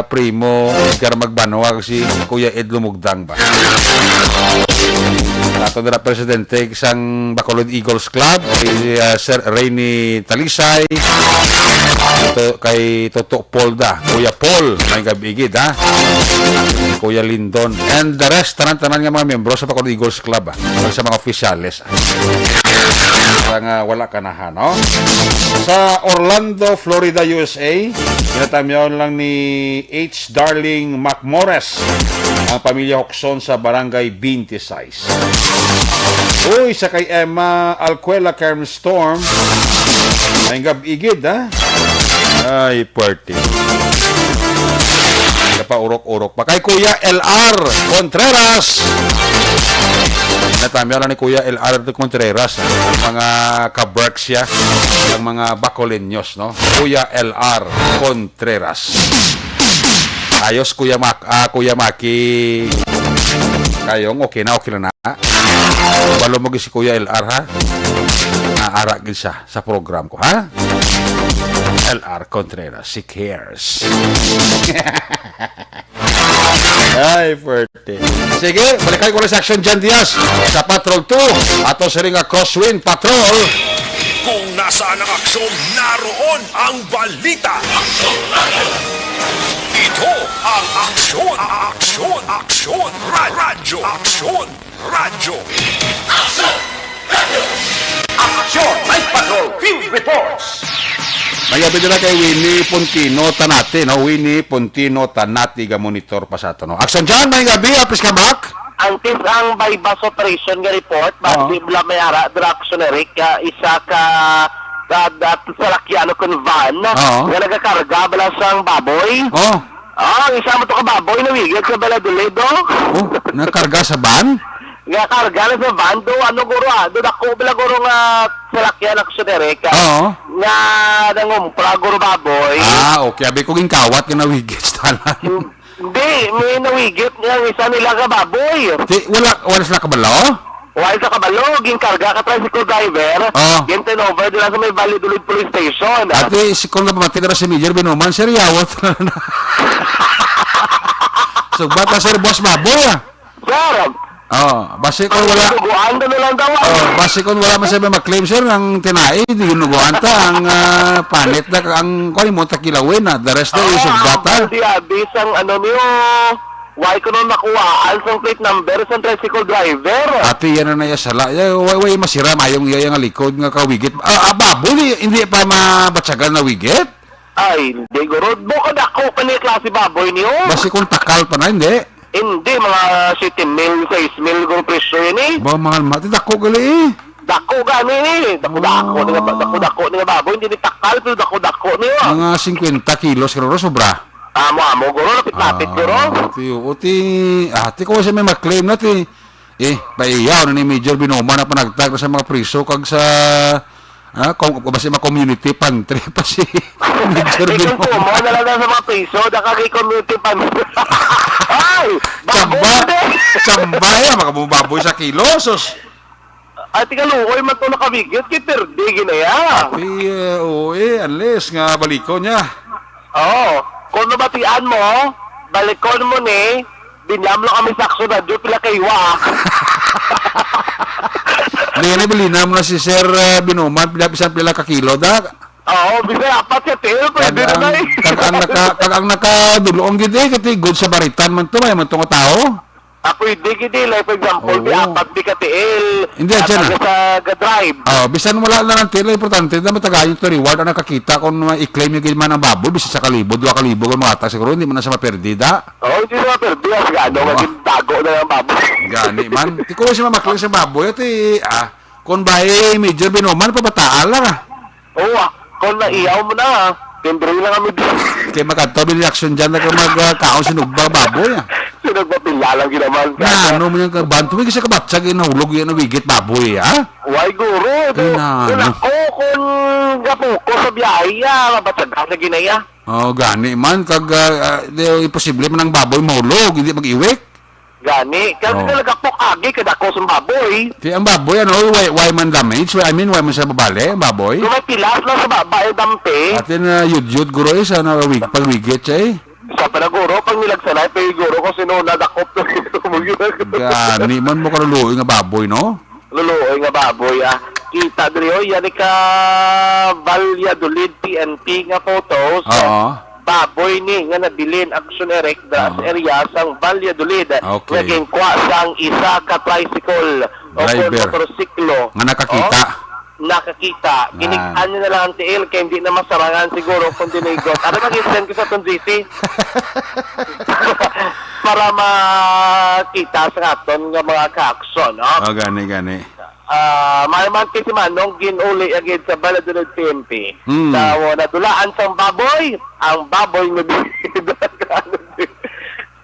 Primo Edgar Magbanwa, si Kuya Ed Lumugdang ba? Ato nila presidente sang Bacolod Eagles Club, si, ah, Sir Rainy Talisay, to, kay Toto Polda, Kuya Paul, may gabi gid, ha? Kuya Lindon, and the rest, tanan-tanan nga mga miyembro sa Bacolod Eagles Club, ha? Sa mga opisyales, ha? Para nga wala ka na, ha, no? Sa Orlando, Florida, U S A, ginatamyaw lang ni H. Darling Macmores ang pamilya Hokson sa Barangay twenty-six. Uy, sa kay Emma Alcuela Kerm Storm, may gab-igid, ha? Ay, party. Napaurok-urok pa. Kay Kuya L R Contreras. Natamyaw lang ni Kuya L R Contreras, ha? Ang mga kaberks siya, ang mga Bacoleños, no? Kuya L R Contreras. Ayos, Kuya Mac-, ah, Kuya Maki. Kayong okay na, okay lang na. Balo mo si Kuya L R, ha? Naara gid siya sa program ko, ha? L R Contreras, she cares. Ay, pwerte. Sige, balikan ko lang sa Action Jan Diaz sa Patrol two. Ato siring nga Crosswind Patrol. Kung nasaan ang aksyon, naroon ang balita. Ito ang Aksyon, Aksyon, Aksyon, Ra-, Radyo, Aksyon, Radyo. Aksyon! Radyo! Aksyon! Night Patrol Field Reports! May gabi nila kay Winnie Pontino Tanate, no? Winnie Pontino Tanate, ga monitor pa sa ato, no? Action John, may gabi, apis ka, Mac? Ang tis ang buy-bust operation nga report, Oo. basi bala may ara, dira, Action Eric, ah, isa ka, ka, dat-, salakyan o kun van Oo. nga nagakarga bala sang baboy. Oh. Ah, ang isa mo to ka baboy, nawigit sa Valladolid, oh. Oh, nakarga sa van? Nga karga na sa van, do, ano, guro, ah, do, dako bala, guro, nga salakyan, Action Eric, ah, Oo. nga nangumpra, guro, baboy. Ah, okay. Abi ko, ginkawat nga nawigit sa tanan. Hindi, may nawigit nga ang isa nila ka baboy. Di, wala, wala sila kabalo? Wala sa kabalo, ginkarga ka tricycle driver, Oh. gin-turn over dira sa may Valladolid Police Station. Ate, si, kung napamati na si Major Binuman, sir, yawat na na. Sugbat na, sir, boss, baboy, ah. Sir, Oh, basi kung wala, Duguan na lang daw. Oh, basi kung wala man siya maklaim, sir, ang tinai, di ginuguan ta, ang, ah, panit na, ang, kuwan mo, takilawin na, the rest na Oo, yung sugbatan. Ang di abis ang ano niyo, why ko nung nakuhaan sang plate number sang tricycle driver? Ate, yan na na iya sala. Ya, way, way, masira, mayong iya, iya nga likod nga kawigit. Ah, ah, baboy, di, hindi pa mabatsagan na wigit? Ay, hindi, guro. Bukod ako pa niya klase baboy niyo. Basi kung takal pa na, hindi? Hindi, mga siyete mil, sais mil, guro, presyo yun eh. Ba, mahal, mati, dako gali eh. Dako gani ni. Dako-dako ni nga ba-, Oh. dako-dako ni nga baboy. Hindi ni takal, pero dako-dako ni, ah. Mga singkwenta kilos, siguro, sobra. Amo-amo, guro. Lapit-lapit, guro. Ah, ti, o, ti, ah, ti ko siya may maklaim na, ti. Eh, paiyaw na ni Major Binoma na panagtag na sa mga priso kag sa, ah, kung, basi ma-community pantry pa si Major Eh, kung Binoma. Kumo na lang sa mga priso, nakagi community pantry. Ay! Baboy Chamba, din! Chamba, eh, makabubaboy sa kilo, sus. Ay, tigaluoy man to nakabigit, kay perdi ginaya. Ati, eh, oo, eh, unless nga baliko niya. Oo. Kung nabatian mo, balikon mo ni, binlam lang kami sa aksyon na, Diyo, pila kayo, ah. Hindi, na, bilina mo na si Sir, eh, Binuman, pila, bisan pila ka kilo, da? Oo, bisan apat ka til, pwede Kag na ang, na eh. kag ang naka-, kag ang nakadulong gid eh, kati good Samaritan man to, may man to nga tao. Ah, pwede gid eh. Like, for example, may Oo. apat di ka tiil. Hindi, Ah, dyan na. taga sa ga-drive. Oh, bisan wala na lang til, importante na matagayon to reward ang nakakita kung ma-, i-claim yung gid man ang baboy, bisan sa kalibo, dua kalibo kung makatag siguro, hindi mo na siya maperdida. Oo, hindi na maperde. As gano, Oo. maging dago na lang ang baboy. Gani man. Di ko siya mamaklang sa baboy. Ati, ah, kung ba eh, Major Binoman, pabataan lang ah. Oo, ah. Kung naiyaw mo na, ah. Timbre lang kami doon. Kay makadto, may reaksyon dyan, nag-, mag, ah, kaon, sinugba, baboy, ah. Sinugba, pila lang ginaman. Na, ano mo yung kabanto? May kasi kabatsag, yung nahulog, yung nawigit, baboy, ah? Way, guro. Ay, na, Kung ano? ako, kung gapo ko sa biyahe, ah, mabatsagan sa ginaya. Oh, gani man, kag, ah, ah, di, imposible man ang baboy mahulog, hindi mag-iwik. Gani, kag Oh. nagapok agi kay dako sang baboy. Di ang baboy, ano, why, why man damage? Why, I mean, why man siya mabali, ang baboy? Kung may pilas lang sa baba, eh, dampi. Atin na yud-yud, guro, eh, sa nawig-, pagwigit siya, eh. Sa panaguro, pag nilagsanay, pag guro ko, sino nadakop to, Gani man mo kaluluoy nga baboy, no? Luluoy nga baboy, ah. Kita diri, oh, yan ka Valladolid P N P nga photos. Oo. Baboy ni nga nabilin, Action Eric, dra sa Oo. area sang Valladolid. Okay. Nga ginkwa sang isa ka tricycle o kon Driver. motorsiklo. Nga nakakita. Oh, nakakita. Ah. Ginig-an niya na lang ang tiil kay hindi na masarangan siguro kung dinigot. Ano mag-send ko sa aton G C? Para makita sa aton nga mga ka-action, no? Oh, gani, gani. Ah, may man kay si Manong ginuli agad sa Valladolid P N P. Hmm. Sa, oh, nadulaan sang baboy, ang baboy nga bida.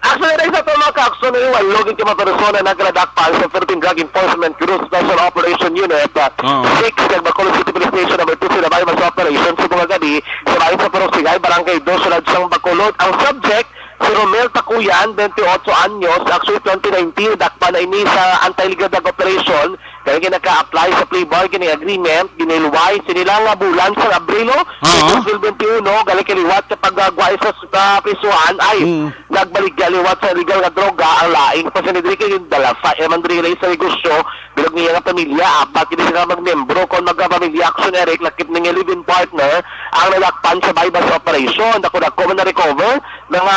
Actually, dahil sa aton mga ka-action, ay walo gid ka mga persona nagradakpan sa Philippine Drug Enforcement Bureau Special Operation Unit, ah, Oo. six, sa Bacolod City Police Station number two, sa Labay Mas Operation, sa mga gabi, sa bayan sa Purok Sigay, Barangay Dos, Siyudad sang Bacolod. Ang subject, si Romel Takuyan, twenty-eight anyos, actually twenty nineteen, dakpan na ini sa anti-illegal drug operation, kaya naka-apply sa plea bargaining agreement, ginilway sini lang nga bulan sa Abrilo, Oo. two thousand twenty-one, gali kay liwat sa pagagway sa, sa prisuhan, ay, Mm. nagbaligya liwat sa illegal nga droga ang lain pa sa nidri kay dala sa M Andrila sa negosyo, bilog niya nga pamilya, apat gid sila magmembro kon magkapamilya action Eric lakip ning live-in partner ang nadakpan sa buy-bust operation. Dako-dako man na-recover, mga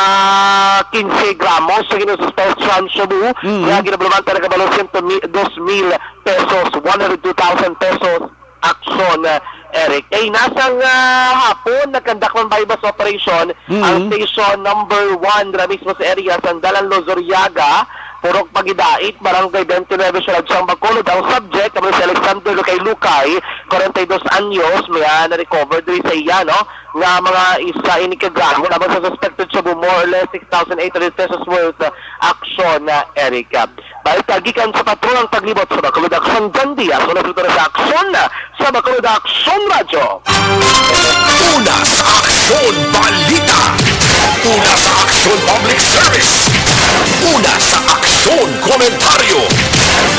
quince gramos sa ginususpetsahan shabu, Mm. nga ginabuluhan talaga balo siyento mi-, dos mil pesos, one hundred two thousand pesos, action, uh, Eric. Kay nasang, uh, hapon, nagkandak ng buy-bust operation Mm. ang station number one dira mismo sa area sa Dalan Lozoriaga, Purok Pagidait, Barangay twenty-nine, Siyudad sang Bacolod. Ang subject, kamo si Alexander Lucay Lucay, forty-dos anyos, may, ah, na-recover diri sa iya, no? Nga mga isa ini ka gramo, labang sa suspected shabu, more or less six thousand eight hundred pesos worth, ah, action na, Eric. Balita gikan sa Patrol ang Paglibot sa Bacolod Action, John Diaz, una sa Action, sa Bacolod Action Radyo. Una sa Aksyon Balita. Una sa Aksyon Public Service. Una sa Aksyon Komentaryo.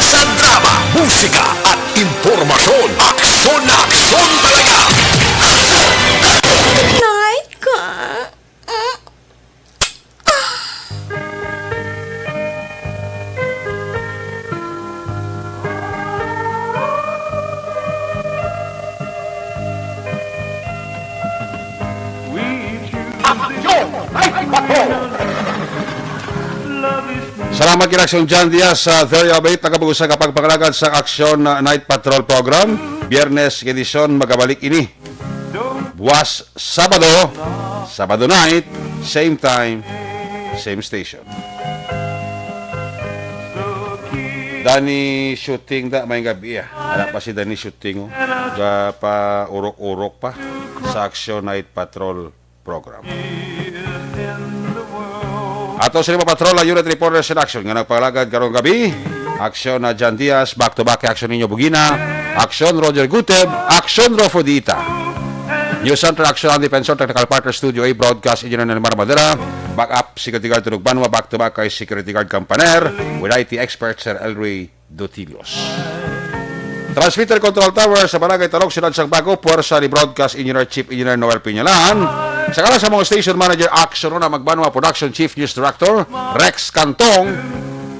Sa drama, musika, at impormasyon, aksyon na aksyon talaga. Night ka. Mm. Ah. Magkinaksyon John Diaz sa Theory of Eight, nagapag-usa ka pagpangalagad sa Aksyon, uh, Night Patrol Program. Biyernes nga edisyon, magabalik ini buwas Sabado, Sabado night, same time, same station. Dani Shooting da, may gabi, ah. Wala pa si Dani Shooting, oh. Ga pa urok-urok pa sa Aksyon Night Patrol Program. Ato sila mapatrol ang unit reporters in action nga nagpangalagad karong gabi. Aksyon na John Diaz, back to back kay Aksyon Ninyo Bugina, Aksyon Roger Guteb, Aksyon Rofo Dita. News Center Action ang Defensor, Technical Partner Studio A, Broadcast Engineer Nelimar Madera, Backup Security Guard Tunog Banwa, back to back kay Security Guard Campaner, with I T Expert Sir Elroy Dotilios. Transmitter Control Tower sa Barangay Talog, Siyudad sang Bago, puwersa ni Broadcast Engineer Chief Engineer Noel Piñalan. Sa ngalan sa mga station manager, Action Una Magbanwa Production Chief News Director, Rex Cantong.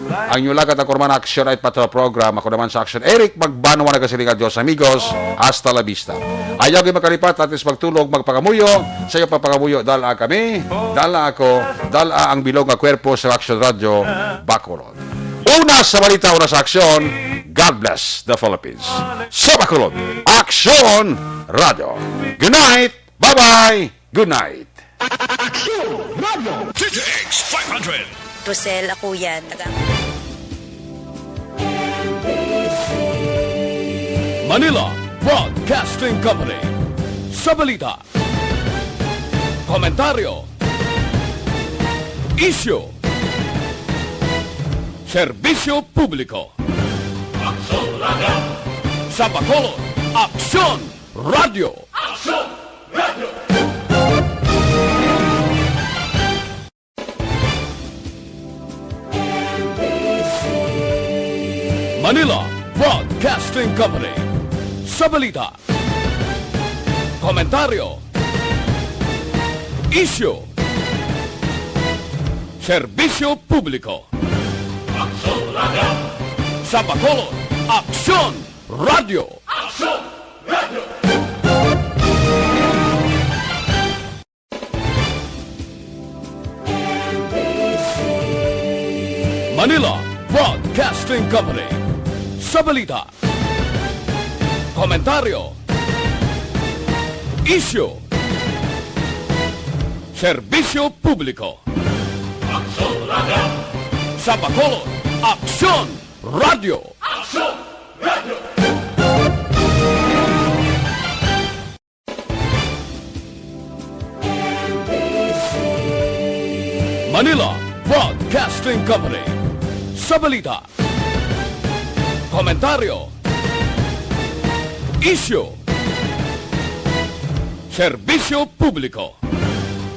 Ang inyong lagad ang kurman Action Night Patrol Program. Ako naman sa Action, Eric Magbanwa, nagasiling, "Adios, amigos. Hasta la vista." Ayaw gyud makalipat, atis magtulog, magpangamuyo. Sa iyo pagpangamuyo, dala kami, dala ako, dala ang bilog nga kwerpo sa Action Radio, Bacolod. Una sa balita, una sa aksyon, God bless the Philippines. Sa Bacolod, Aksyon Radio. Good night. Bye-bye. Good night. Aksyon Radio. T T X five hundred. Rosel, ako yan. Taga Manila Broadcasting Company. Sa balita, komentaryo, isyu, serbisyo publiko. Aksyon Radio. Sa Bacolod, Aksyon Radio. Aksyon Radio. Manila Broadcasting Company. Sa balita, komentaryo, isyu, serbisyo publiko. Aksyon Radio. Sa Bacolod, Aksyon Radio. Aksyon Radio. Manila Broadcasting Company. Sa balita, komentaryo, isyu, serbisyo publiko. Aksyon Radio. Sa Bacolod, Aksyon Radio. Aksyon Radio. Manila Broadcasting Company. Sa balita, komentaryo, isyu, serbisyo publiko.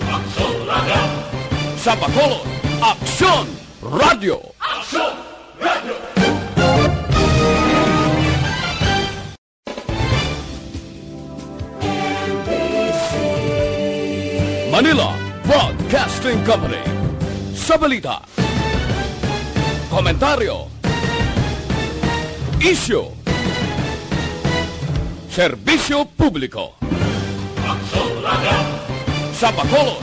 Aksyon Radio. Sa Bacolod, Aksyon Radio. Aksyon Radio. Manila Broadcasting Company. Sa balita, komentaryo, isyu, serbisyo publiko. Aksyon Radio. Sa Bacolod,